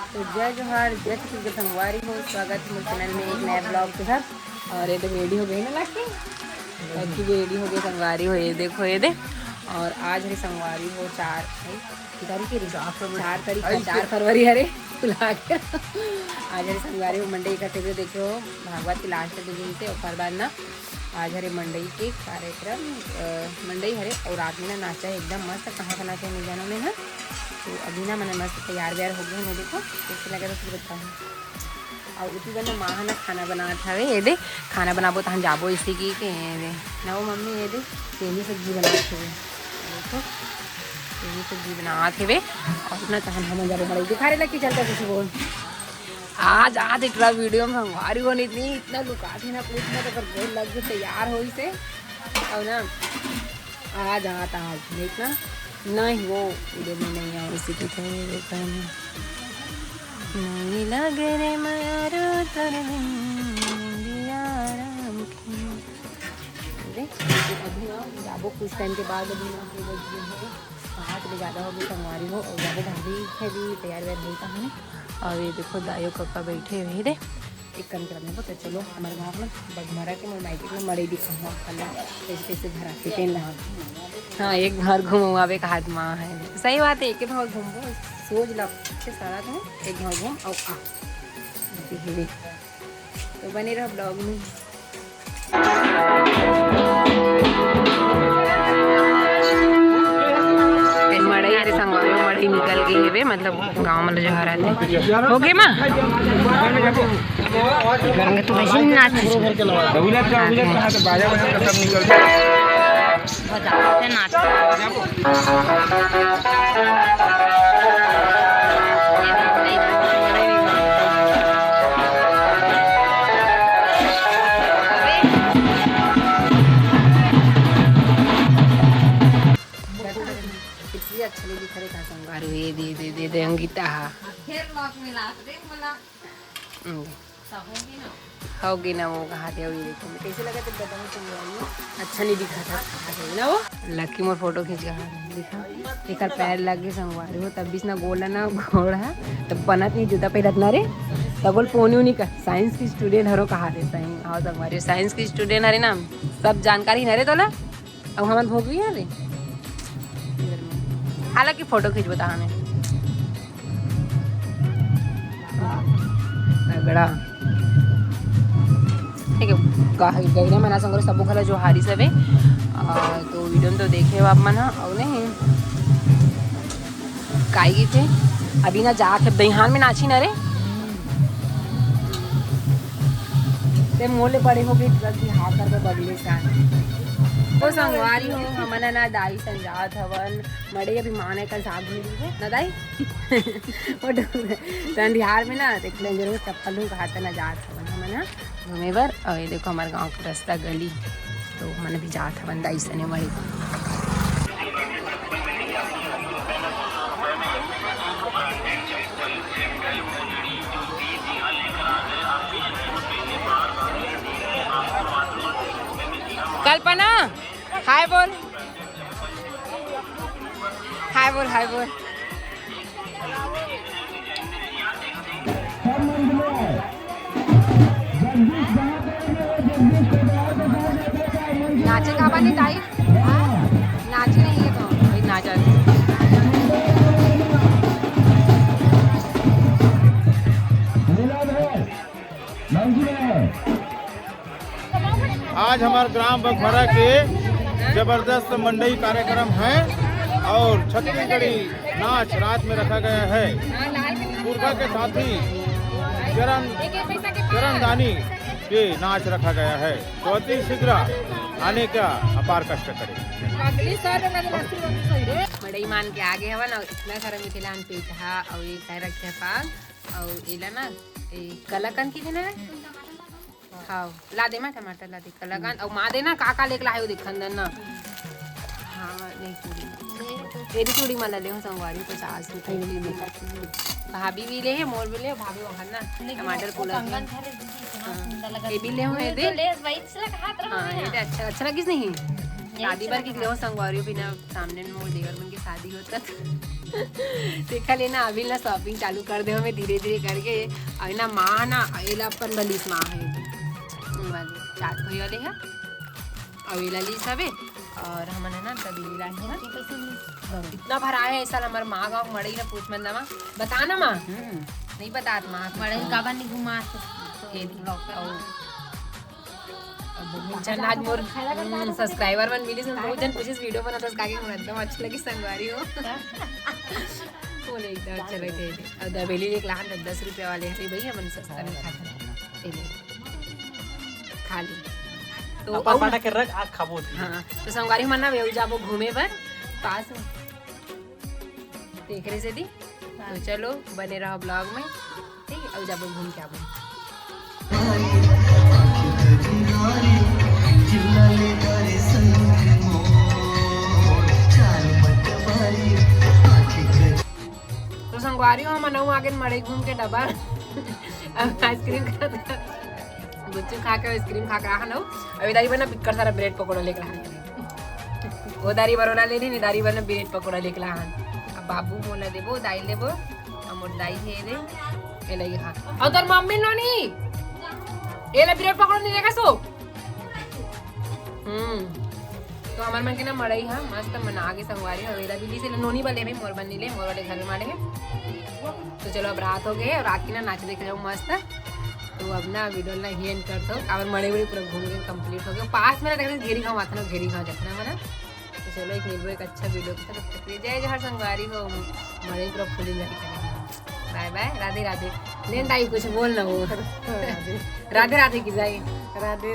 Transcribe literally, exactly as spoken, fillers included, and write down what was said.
तो जय जोहार, जय छत्तीसगढ़ संगवारी हो, स्वागत है मोर चैनल में एक नया ब्लॉग के साथ। और ये देख रेडी हो गई ना लकी, लकी भी रेडी हो गई संगवारी हो, ये देखो ये दे। और आज हरे संगवारी हो चार, भाई, कितनी तारीख है रे? चार फरवरी। चार तारीख का, आई चार फरवरी हरे, भुला गया। आज हरे संगवारी हो मंडई का टेबल देखो, भागवत के लास्ट के दिन से, ओकर बाद ना आज हरे मंडई के कार्यक्रम, अ, मंडई हरे और रात में ना नाचा है एकदम मस्त। कहाँ का नाचा है नहीं जाना मैं ना। तो अभी ना मैंने मस्त तैयार व्यार हो गए हैं, देखो कैसे लगा था फिर बताऊँ। और उसी बना माँ ना खाना बनात हवे, ये दे खाना बनाबो तहन जाबो इसी की के ये दे ना वो मम्मी ये दे सेमी सब्जी बनात हवे, देखो सेमी सब्जी बनात हवे। और ना तहन हम जाबो बड़े दिखा रहे लकी चलता कुछ बोल। आज आज इतना वीडियो में हमारी होनी इतनी इतना लुका थी ना पूछ ना तो पर गोल लग के तैयार होई से। और ना आज आता आज देखना नहीं वो वीडियो में नहीं आओ इसी की तो ये देखा है। नहीं लगे रे मारो तोर बिन जिया राम की। अरे, अभी ना जाबो कुछ टाइम के बाद अभी ना हो गई है। पाँच बजे ज़्यादा हो गई संगवारी हो और ज़्यादा भाभी है भी तैयार वैयार नहीं था हमें। और ये देखो दाई अउ कका बैठे हुए रे। एक काम करा देखो तो चलो हमारे गाँव में बघमरा के मोर मायके में मड़ई दिखाऊँ आपका ना कैसे कैसे घर आके तेन ला। हाँ एक बार घूमो अब एक हाथ माँ है सही बात है एक बार घूमो सोच ला अच्छे सारा था एक बार घूम आओ आ। तो बने रहो ब्लॉग में। मड़ई हरे संगवारी मड़ई निकल गई हेबे मतलब गांव में जो हरा थे हो गए माँ। तू वैसे नाच इसलिए अच्छा नहीं दिख रहे था संगवारी। ये दे दे दे दे अंकिता हा। फिर लॉक मिला दे बोला। हम्म। होगी ना वो कहा दे ये देखो मैं कैसे लगा तो बताऊँ संगवारी। अच्छा नहीं दिखा था कहा दे ना वो। लकी मोर फोटो खींच रहा है दिखा। एक पैर लग गए संगवारी हो तब बीच ना गोला ना घोड़ा है। तब बनत नहीं जूता पहनत ना रे। तब बोल पोनी उनी कर साइंस की स्टूडेंट हरो कहा दे सही। हाँ संगवारी साइंस की स्टूडेंट हरे ना। सब जानकारी ना रे तोला। अब हमन भोगवी हरे। हालांकि फोटो खींचबो तहाने। तगड़ा। ठीक है, गहिरा मना संगरो सबो घला जोहारी सबे। आ, तो वीडियो में तो देखे हो आप मन ह, अउ नहीं। काई गीत हे? अभी ना जात हे, दइहान में नाची ना रे। ते मोले बड़े हो गए, गलती हाँ कर दे बगले से। तो संगवारी हो, हमन ना दाई संग जात हवन, मड़े अभी माने का साग मिली है, ना दाई? वो डंडिहार में ना, देख लेंगे, रोज चप्पल हूँ घाट ना जात हवन, हमन ना। घूमे बर। और ये देखो हमारे गांव के रास्ता गली, तो हमन भी जात हवन दाई सने मड़े। कल्पना, हाय बोल, हाय बोल, हाय बोल। नाचे का बनी ताई? हाँ? नाचे नहीं है तो भाई नाचा। आज हमार ग्राम बघमरा के जबरदस्त मंडई कार्यक्रम है और छत्तीसगढ़ी नाच रात में रखा गया है। पुरखा के साथी चरण, चरणदानी के नाच रखा गया है। तो अति शीघ्र आने का अपार कष्ट करें। मड़ई मान के आगे हवन और इतना सारा मिथिला पेठा और ये सारा रखे पाग और एला ना ए, कलाकंद की देना है। हाँ, ला दे मैं टमाटर ला दे कलाकंद और माँ देना काका लेके लाए हो देखन दन ना। हाँ, नहीं पूरी। तेरी चूड़ी मला ले हो संगवारी पचास रुपए की दे। भाभी भी ले है, मोर भी ले, भाभी वहाँ ना टमाटर पोला। ये भी ले हो ये दे। हाँ, ये दे अच्छा, अच्छा लगिस नहीं? शादी बर की ले हो संगवारी बिना सामने में मोर देवर मन के शादी होता। देखा ले ना, अभी ना शॉपिंग चालू कर दे हमें धीरे धीरे करके। अउ ना माँ ना, एला अपन बलिस माँ है, चाट कोई वाले है, अउ एला लीस हवे। अउ हमन है ना तबीला है ना, इतना भरा है ऐसा हमार माँ गाँव मड़ई ना पूछ मन मा। बता ना माँ। नहीं बतात माँ। मड़ई काबर नहीं घुमा? ये दी। अउ बहुत झन आज मोर सब्सक्राइबर मन मिलिस, बहुत झन पूछिस वीडियो बनाथस काके, मोर एकदम अच्छा लगिस संगवारी हो। बोले एकदम अच्छा लगे। अउ दबेली लेके लाहन दस रुपया वाले, अरे भैया मन सस्ता में खाता है। खा ली तो अपन अउ पाटा के रख, आ खाबो। हाँ, तो संगवारी मन ना वेहू जाबो घूमे बर पास में, देख रहे से दी। तो चलो बने रहो ब्लॉग में, ठीक है? अउ जाबो घूम के आबो। तो संगवारी हो, हमन अउ आगे मड़ई घूम के डबल अब आइसक्रीम खा, गुच्चू खा के आइसक्रीम खा के आहा न। अउ दारी बना बिक्कर सारा ब्रेड पकौड़ा लेके रहा। ओ दारी बरोला ले रही, दारी बना ब्रेड पकौड़ा लेके रहा। अब बाबू मोला देबो, दाई लेबो, अब मोर दाई हे रे, ए लई खा। अउ तोर मम्मी नोनी, ए ले ब्रेड पकौड़ा नहीं लेगा सो। हम्म, तो हमर मन के ना मड़ई हा मस्त मना के संगवारी हो, एला भी लीस, एला नोनी बले भाई, मोर बन नहीं ले, मोर वाले घर में माड़े है। तो चलो अब रात हो गए, अउ रात की ना नाच देखे जाओ मस्त। तो अब ना वीडियो ला ही एंड कर दो। अब मड़ई उड़ई पूरा घूम के कंप्लीट हो गया। पास में ना देख रहे घेरी गाँव आता ना, घेरी गाँव देखना है ना। तो चलो एक मिलबो एक अच्छा वीडियो के साथ, तब तक के लिए जय जोहार संगवारी हो। मड़ई पूरा फुल एंजॉय करेंगे। बाय बाय, राधे राधे। लेन दाई कुछ बोल ना वो। राधे राधे की जाए। राधे राधे।